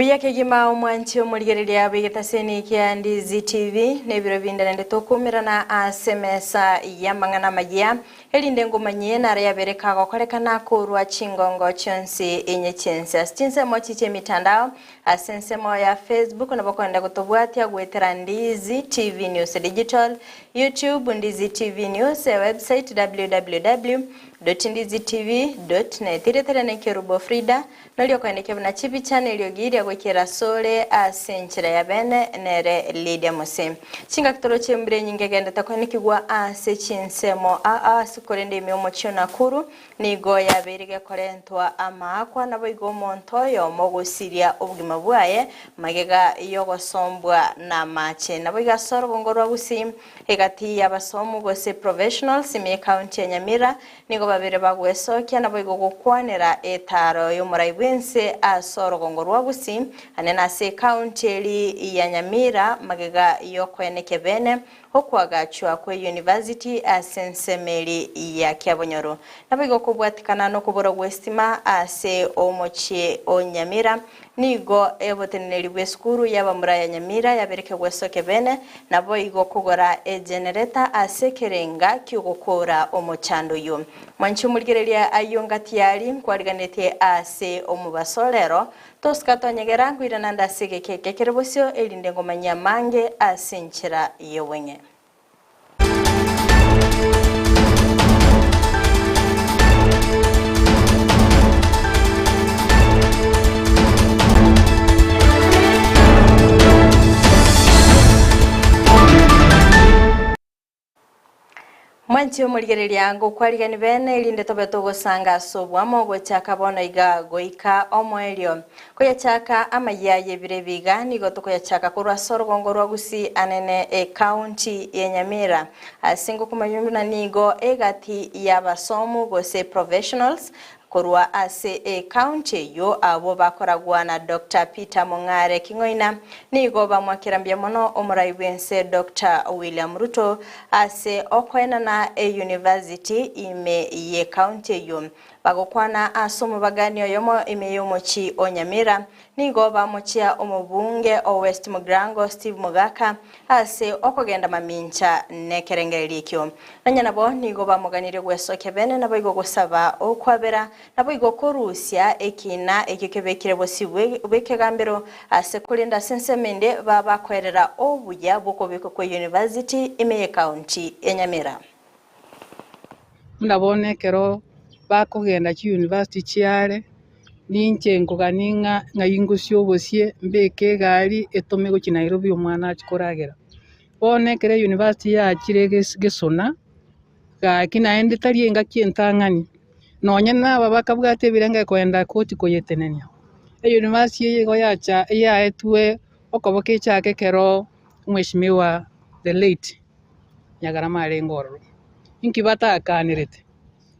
Buya kegima omwanchi omorigereria bw'egetaseni kia Ndizi TV na ebiro binde naende tokuumerana ase emesa y'amang'ana amayia, erinde ngomanyie naro yabere kagokorekana korwa chingongo chionsi inye chi'ense. Ase chinsemo chi chi'emitandao, ase ensemo ya Facebook nabo okogenda gotobwatia goetera Ndizi TV News Digital, YouTube Ndizi TV News, ewebsite www dot ndizi tv dot net. Erieta riane Kerubo Frida. Noria okoendekia buna chibicha na eriogi ria goikera asore ase enchera ya bene nere Lydia Mose. Chingaki toroche embura enyinge egendete koenekigwa ase chinsemo aa ase korende ime omochie o Nakuru nigo yabeire gekorentwa amaakwa naboigo omonto oyomo ogosiria obogima bwaye magega yogosombwa namache. Naboigo ase orogongo rwa Gusii egati y'abasomu gose professionals ime y'ecounty ya Nyamira Nigo babere bagwesokia naboigo gokwanera etaaro y'omorai bw'ense ase orogongo rwa Gusii, ane nase ekaunti eri ya Nyamira magega y'okoenekia bene okoagachwa kwe university ase ensemo eri ya Kiabonyoru. Naboigo kobwatikana nokobora gw'estima ase omochie o Nyamira Nigo eboteneneri bw'esukuru y'abamura ya Nyamira yabereke gwesokia bene, naboigo kogora egenereta ase ekerenga ki'ogokoora omochando oyio. Mwanche omorigereria ayio ngatiari nkwariganetie ase omobaso rero, tosika tonyegera nkoirana nde ase egeka eke kere bosio erinde ngomanyie amange ase enchera y'obweng'e. Mwanche omorigereria ngokwarigani bene erinde tobe togosanga ase oboamo gochaka bono iga goika omoerio. Koyachaka amayia y'ebiro ebi iga nigo tokoyachaka korwa ase orogongo rwa Gusii anene ecounty ya Nyamira. Ase ngokomanya buna nigo egati y'abasomu gose professionals korwa ase ecounty eyio abwo bakoragwa na Doctor Peter Mong'are King'oina nigo bamwakera mbuya mono omorai bw'ense Doctor William Ruto ase okoenana euniversity ime y'ecounty eyio. Bagokwana ase omobagani oyomo ime y'omochie o Nyamira, nigo bamochia omobunge o West Mugirango Steve Mogaka ase okogenda mamincha nekerengererio ekio. Nonya nabo nigo bamoganirie gwesokia bene naboigo gosaba okwabera naboigo korusia ekina ekio kebekire bosio bw'ekegambero ase korende ase ensemo ende babakoerera obuya bw'okobekwa kwe University ime y'ecounty ya Nyamira. Buna bono ekero bakogenda chiuniversity chiare, ninche nkogania ng'a ng'ai ngosie obosie mbeke egari etome gochia Nairobi omwana achie koragera. Bono ekero euniversity yachire ges gesona, gaki naende tari engaki entang'ani, nonye na aba bakabwate ebirengo kogenda koti koyetenenia. Euniversity eye igo yacha yaetwe okoboka echake ekero omweshimiwa the late. Nyagarama arenge ororo. Inki batakanerete?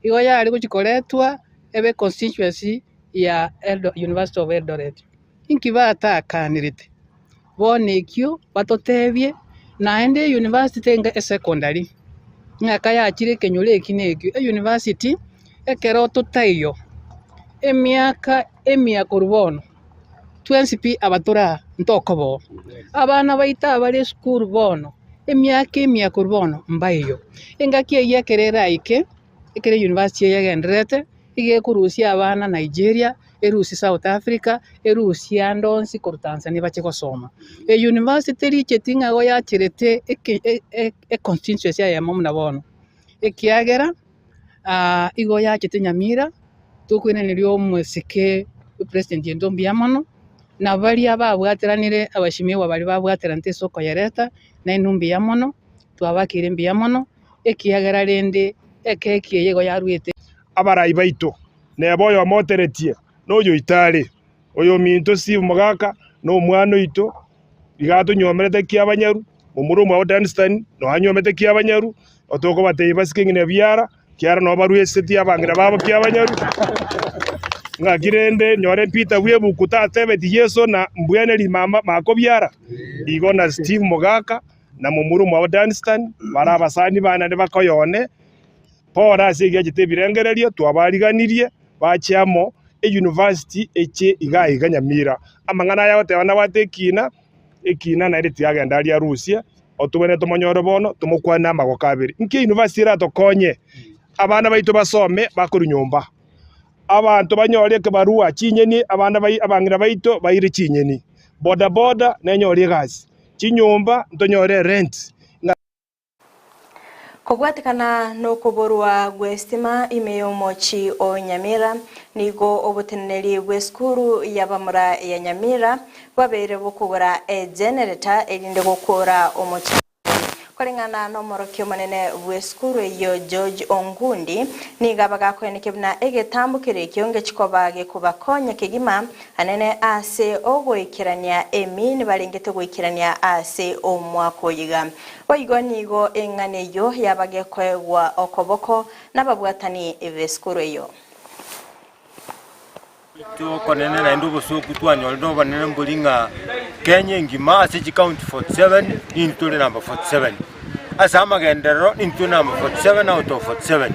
Igo yare gochia koretwa ebe constituency ya Eldo University of Eldoret. Inki batakanerete? Bono ekio batotebie, naende euniversity tenga esecondary, ng'a kayachire ekenyoro eki na ekio, euniversity ekero totaiyo, emiaka emiya korwa bono, twensi pi aba tore aa ntokoba oo. Abana baito abare esukuru bono, emiaka emiya korwa bono mbaiyo. Engaki eyio ekero eraike, ekero euniversity eye egendererete, iga ekorusia abana Nigeria, erusie South Africa, erusie ande onsi korwa Tanzania bache gosoma. Euniversity tericheti ng'a igo yacherete eke econstituency eyemo buna bono, ekiagera igo yachete Nyamira, tokoiraneria omosike president oito mbuya mono, na baria babwateranire abashimiwa baria babwateranete ase okoyereta, nainwe mbuya mono, twabakeire mbuya mono, ekiagera rende ekeki eye igo yarwete. Abarai baito, neba oyomo oteretie, na oyoito are, oyominto Steve Mogaka, na omwana oito, iga atonywomerete kiabanyaru, momura omwabo Dunstan, nonya anywomete kiabanyaru, otokobatebia basike ng'ina biara, Kiara nabo baruesetie abang'ina babo kiabanyaru, ng'aki rende nyore Peter bw'ebuku tatebeti Yeso na mbwene rimama makobiara? Igo na Steve Mogaka na momura omwabo Dunstan bare abasani bane naende bakoyone, pore ase egiachete ebirengererio twabariganirie bache amo. Eyunivasiti eche iga iga Nyamira. Amang'ana aya agoteba nabwate ekina, ekina naende tiagenda aria arusie, otobwenerete tomonyore bono, tomokwane amagoko abere. Inki eyunivasiti eratokonye? Abana baito basome bakorwa nyomba, abanto banyore ekebarua chinyeni, abana bai abang'ina baito baire chinyeni, bodaboda nenyore egasi, chinyomba ntonyore erent. Ng'a. Kobwatekana nokoborwa gw'esitima ime y'omochie o Nyamira, nigo oboteneneri bw'esukuru y'abamura ya Nyamira bwabeire bokogora egenerator erinde gokora omochando. Koreng'ana nomorokia omonene bw'esukuru eyio George Ongundi, nigo abagakoenekia buna egetambo keria ekio ngechikoba gekobakonya kegima anene ase ogoikerania emi nibarengete goikerania ase omwaka oyo iga. Boigo nigo eng'ana eyio yaba gekoegwa okoboko nababwatani b'esukuru eyio. Okonene naende obosooku twanyorire obonene mbori ng'a Kenya engima ase chikaunti 47 nintwe tore namba 47. Ase amagenderero nintwe tore namba 47 out of 47.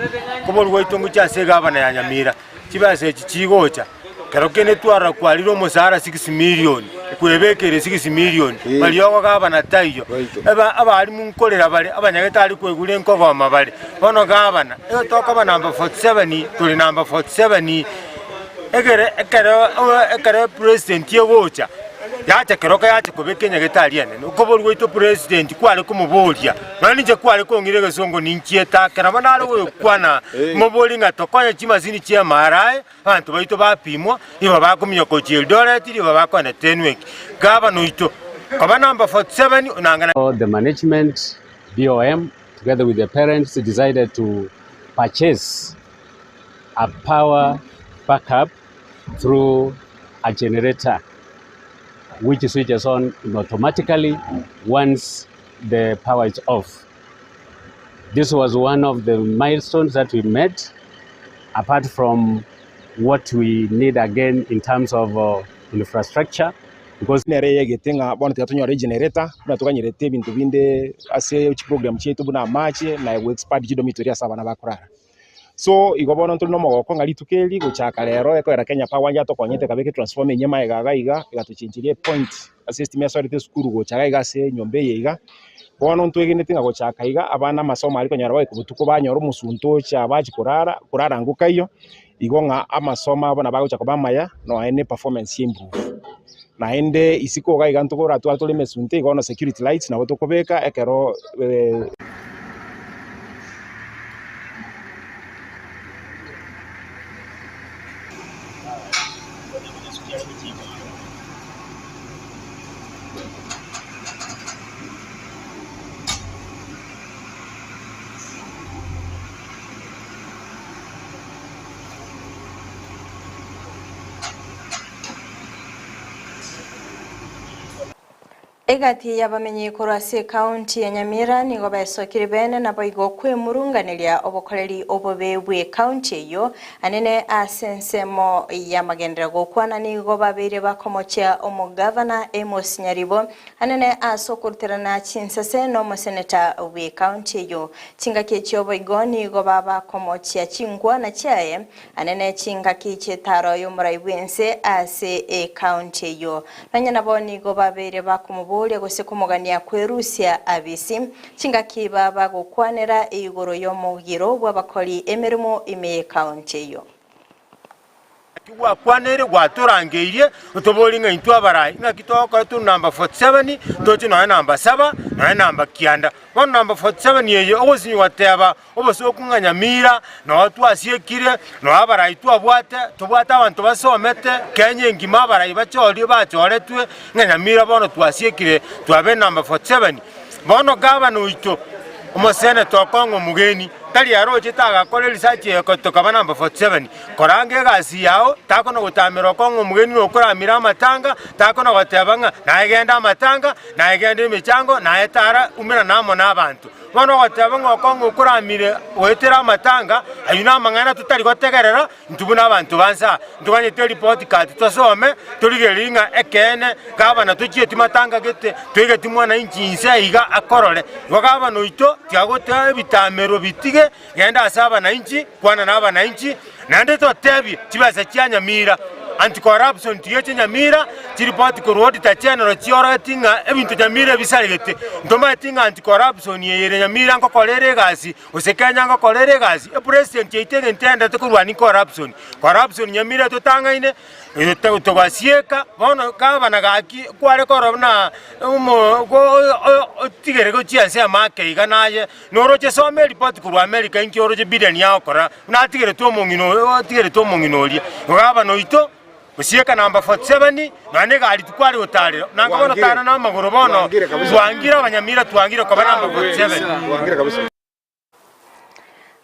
Koborwa gwaito ngochia ase egavana ya Nyamira, chibesa echi chigocha. Kero kende twarora kwarire omosara 6 million, kwebekire 6 million, baria ogogabana taiyo. Aba abalimu nkorera bare, abanyagetari kwaigure nkogoma bare. Bono gabana, ego tokoba number 47, tore number 47, egere ekero ekero president egocha, yacha keroka yacha kobeka enyagetari enene. Okoborwa gwaito president kware komoboria. Nonya ninche kware kong'ira egesongo ninchiete ake, nabo nare gokwana mobori ng'a tokonye chimasini chia MRI, abanto baito bapimwa, nigo bakominyoka gochia Eldoret, nigo bakoenda Tenwek. Gavana oito, koba number 47, onanga na. The management, BOM, together with the parents decided to purchase a power backup through a generator which switches on automatically once the power is off. This was one of the milestones that we met apart from what we need again in terms of uh, infrastructure because Nere eyegete ng'a bono tiga tonyore egenerator buna toganyerete ebinto binde ase chiprogram chiaito buna amache na goexpand chidomitory ase abana bakorara. So igo bono ntore na omogoko ng'a rituko eri gochaka rero ekoera Kenya Power yatokonyete ekabeka etransformer enyia magega iga iga egatochencheria epoint ase estima esoerete esukuru gocha iga iga ase enyomba eye iga. Bono ntwegenete ng'a gochaka iga abana amasomo aria konyora bagoika botuko banyora omosunte ocha bachia korara korara ngokaiyo, igo ng'a amasomo abo nabo agocha koba amaya nonya na eperformance ya improve. Naende isiko iga iga ntokoratware tore emesunte igo bono security lights nabo tokobeka ekero. Egati y'abamenyi korwa ase ekaunti ya Nyamira nigo baesokire bene naboigo kwemurunganeria obokoreri obobe bw'ekaunti eyio anene ase ensemo y'amagenderero gokwana nigo babeire bakomochia omogavana Amos Nyaribo anene ase okoruterana chinsase n'omoseneta bw'ekaunti eyio. Chingaki echio boigo nigo babakomochia chinkwana chiaye Anene chingaki chi'etaaro y'omorai bw'ense ase ekaunti eyio. Nonya nabo nigo babeire bakomoboria gose komogania kwerusia abisi, chingaki baba gokwanera igoro y'omogiro bw'abakori emeremo ime y'ekaunti eyio. Naki gwakwaneire, gwatorangeirie, otoborie ng'a intwe abarai, ng'aki togokora tore number 47, toche nonya namba saba, nonya namba kianda. Bono namba 47 eye ogosinywa goteba Obosooku ng'a Nyamira noo twasiekire, noo abarai twabwate, tobwate abanto basomete, Kenya engima abarai bachorie bachoretwe, ng'a Nyamira bono twasiekire twabeire number 47. Bono gavana oito, omoseneta okong'a omogeni, tari ere ochete agakora eresearch eye tokaba number 47. Koranga egasi yao, takona gotamera okong'a omogeni na okoramera amatanga, takona goteba ng'a naye genda amatanga, naye genda emechango, naye tara, umerana amo na abanto. Bono ogoteba ng'a okong'u okoramire goetera amatanga, ayio namang'ana totari gotegerera intwe buna abanto ba nse aa. Ntoganyete eripoti kati tosome, torigererie ng'a ekeene gavana tochieti matanga gete, toigeti mwananchi inse aiga akorore. Igo gavana oito tiga gotoa ebitamero bitige, genda ase abananchi, kwana na abananchi. Naende totebie chibesa chia Nyamira, anti corruption tigeche Nyamira, chiripoti korwa Auditor General chiorogeti ng'a ebinto Nyamira ebisaregete. Ntomaeti ng'a anti corruption eye ere Nyamira nkokora ere egasi, gose Kenya nkokora ere egasi. Epresident yaito egento eendete korwania corruption. Corruption Nyamira etotang'aine, togasieka, bono gavana gaki kware korora buna omo otigere gochia ensemo ake iga naye. Noroche soma eripoti korwa America inki oroche Biden agokora buna atigeretwe omong'ina oyo atigeretwe omong'ina oria. Gavana oito osieka number 47 nonya na egari tikware gotarera nanga bono tara na amagoro bono twangire abanyamira twangire koba number 47.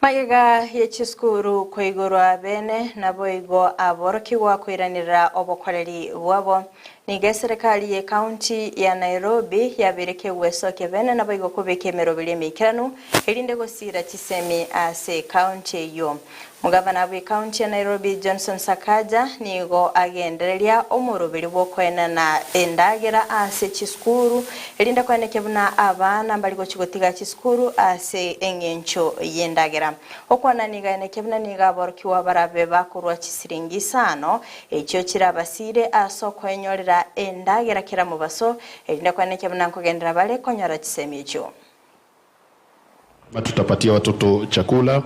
Magega ye chisukuru koigorwa bene naboigo aborokigwa koiranerera obokoreri bwabo. Nigo eserekari ye county ya Nairobi yabeire kegwesokia bene naboigo kobeka emeroberi emeikeranu erinde gosiira chisemi ase ecounty eyio. Omogavana bwe county ya Nairobi Johnson Sakaja nigo agendereria omoroberi bw'okoenana endagera ase chisukuru erinde koenekia buna abana mbari gochi gotiga chisukuru ase eng'encho y'endagera. Okwana nigo aenekia buna nigo aborokigwa barabe bakorwa chisiringi isano Echio chirabasiire ase okoenyorera endagera kera mobaso, erinde koenekia buna nkogenderera bare konyora chisemi echio. Tutapatia watoto chakula.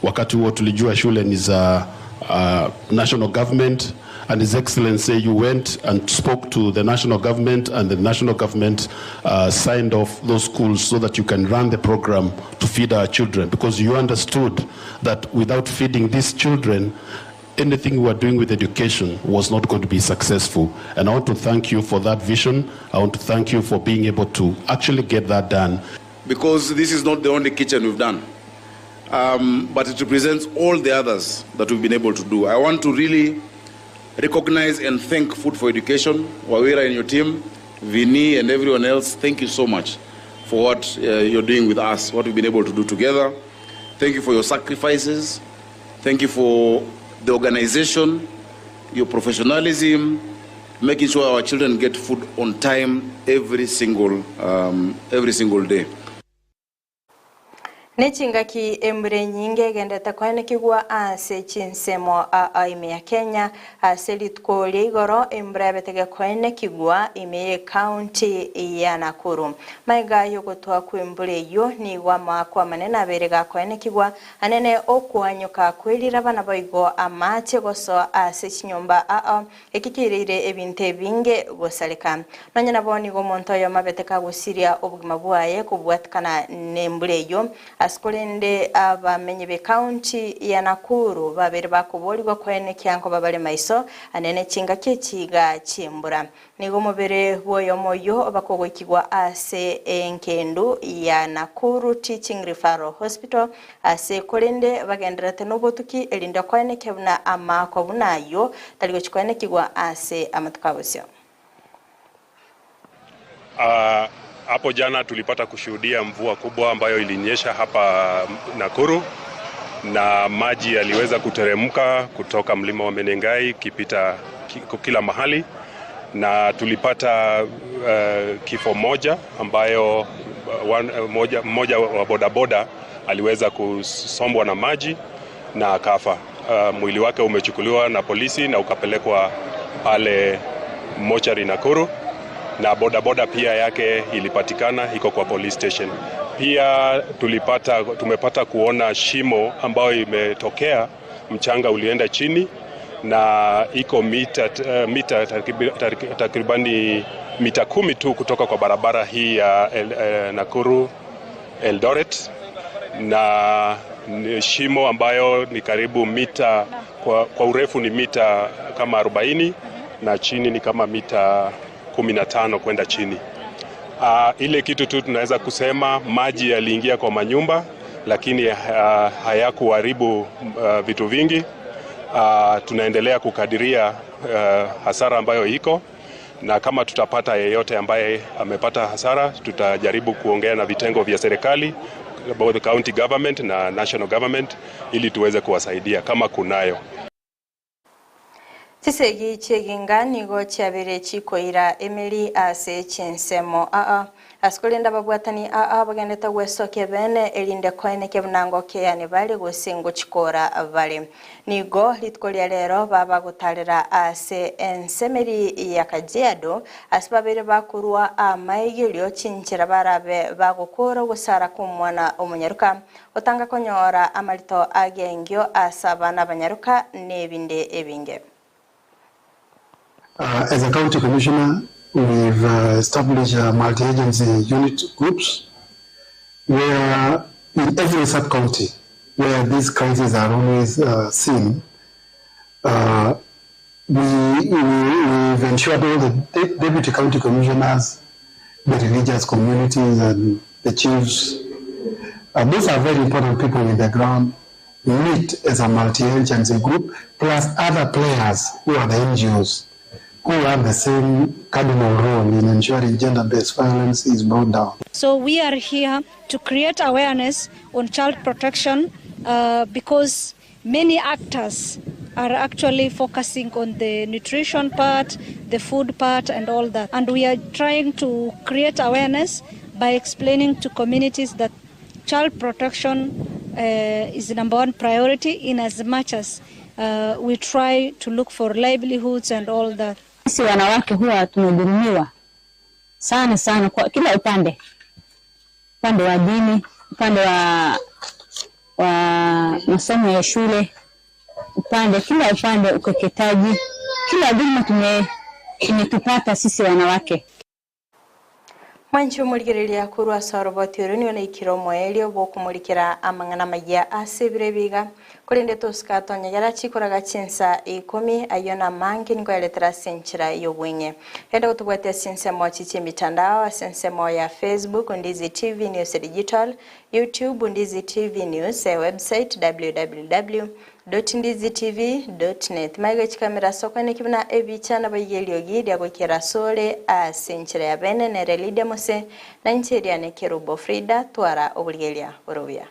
Wakati huo tulijua shule ni za uh, national government and His Excellency you went and spoke to the national government and the national government uh, signed off those schools so that you can run the program to feed our children because you understood that without feeding these children anything we were doing with education was not going to be successful. And I want to thank you for that vision. I want to thank you for being able to actually get that done. Because this is not the only kitchen we've done, um, but it represents all the others that we've been able to do. I want to really recognize and thank Food for Education, Wawira and your team, Vini and everyone else. Thank you so much for what uh, you're doing with us, what we've been able to do together. Thank you for your sacrifices. Thank you for the organization, your professionalism, making sure our children get food on time every single, um, every single day. Nechingaki embura enyinge egenderete koenekigwa ase chinsemo aa ime ya Kenya. Ase rituko ria igoro embura yabete gekoenekigwa ime y'ecounty ya Nakuru. Magega y'ogotwa kw'embura eyio nigo amaakwa amanene abeire gakoenekigwa Anene okoanyoka kw'eriraba naboigo amache gosoa ase chinyomba ao, eki keireire ebinto ebinge gosareka. Nonya nabo nigo omonto oyomo abete kagosiria obogima bwaye kobwatikana nembura eyio. Ase korende abamenyi b'ecounty ya Nakuru babeire bakoborigwa koenekia nkoba bare maiso anene chingaki echi iga chi'embura. Nigo omobere bw'oyomo oyio obakogoikigwa ase engendu ya Nakuru Teaching Referral Hospital ase korende bagendererete nobotuki erinde koenekia buna amaakwa buna ayio tari gochia koenekigwa ase amatuko a bosio. Hapo jana tulipata kushuhudia mvua kubwa ambayo ilinyesha hapa Nakuru na maji yaliweza kuteremka kutoka mlima wa Menengai ikipita kila mahali na tulipata uh, kifo moja ambayo one, moja, mmoja wa bodaboda aliweza kusombwa na maji na akafa. Uh, mwili wake umechukuliwa na polisi na ukapelekwa pale mochari Nakuru, na bodaboda pia yake ilipatikana iko kwa police station. Pia tulipata, tumepata kuona shimo ambayo imetokea, mchanga ulienda chini na iko mita, eh, mita takribani mita kumi tu kutoka kwa barabara hii ya el, eh, Nakuru Eldoret na ni shimo ambayo ni karibu mita kwa, kwa urefu ni mita kama 40 na chini ni kama mita 15 kwenda chini. Uh, ile kitu tu tunaweza kusema maji yaliingia kwa manyumba lakini uh, hayakuharibu uh, vitu vingi. Uh, tunaendelea kukadiria uh, hasara ambayo iko na kama tutapata yeyote ambaye amepata hasara, tutajaribu kuongea na vitengo vya serikali both county government na national government ili tuweze kuwasaidia kama kunayo. Chisegi chi'eginga nigo chiabeire chikoira emeri ase chinsemo aa. Ase korende ababwatani aa bagendete gwesokia bene, erinde koenekia buna ngokeane bare gose ngochikora bare. Nigo rituko ria rero babagotarera ase ensemeri ya Kajiado, ase babeire bakorua amaigerio chinchera barabe bagokora ogosara kw'omwana omonyaroka, gotanga konyora amarito agengio ase abana abanyaroka nebinde ebinge. As a county commissioner we've established multi-agency unit groups where in every sub-county where these crises are always seen we, we, we've ensured all the deputy county commissioners, the religious communities and the chiefs, those are very important people in the ground, meet as a multi-agency group plus other players who are the NGOs who have the same cardinal role in ensuring gender-based violence is brought down. So we are here to create awareness on child protection because many actors are actually focusing on the nutrition part, the food part and all that. And we are trying to create awareness by explaining to communities that child protection is the number one priority in as much as we try to look for livelihoods and all that. Sisi wanawake huwa tumedhulumiwa sana sana kwa kila upande, upande wa dini, upande wa, wa masomo ya shule, upande kila upande, ukeketaji, kila dhulma tume imetupata sisi wanawake. Mwanchi omorigereria korwa ase oroboti oro nigo naikire omoerio bwokomorikera amang'ana amaya ase ebiro ebiga korende tosika tonyegera chikoraga chinsa ikomi ayio na amange nigo yaretera ase enchera ya obweng'e. Genda gotobwatia ase ensemo chichia emitandao ase ensemo ya Facebook Ndizi TV News Digital, YouTube Ndizi TV News, website www. Ndizitv. Net. Maiga chikamera ase okoeneki buna ebicha naboigo eriogi ria goikera asore ase enchera ya bene nere Lydia Mose, na inche eria ne Kerubo Frida, twara oborigereria bore obuya.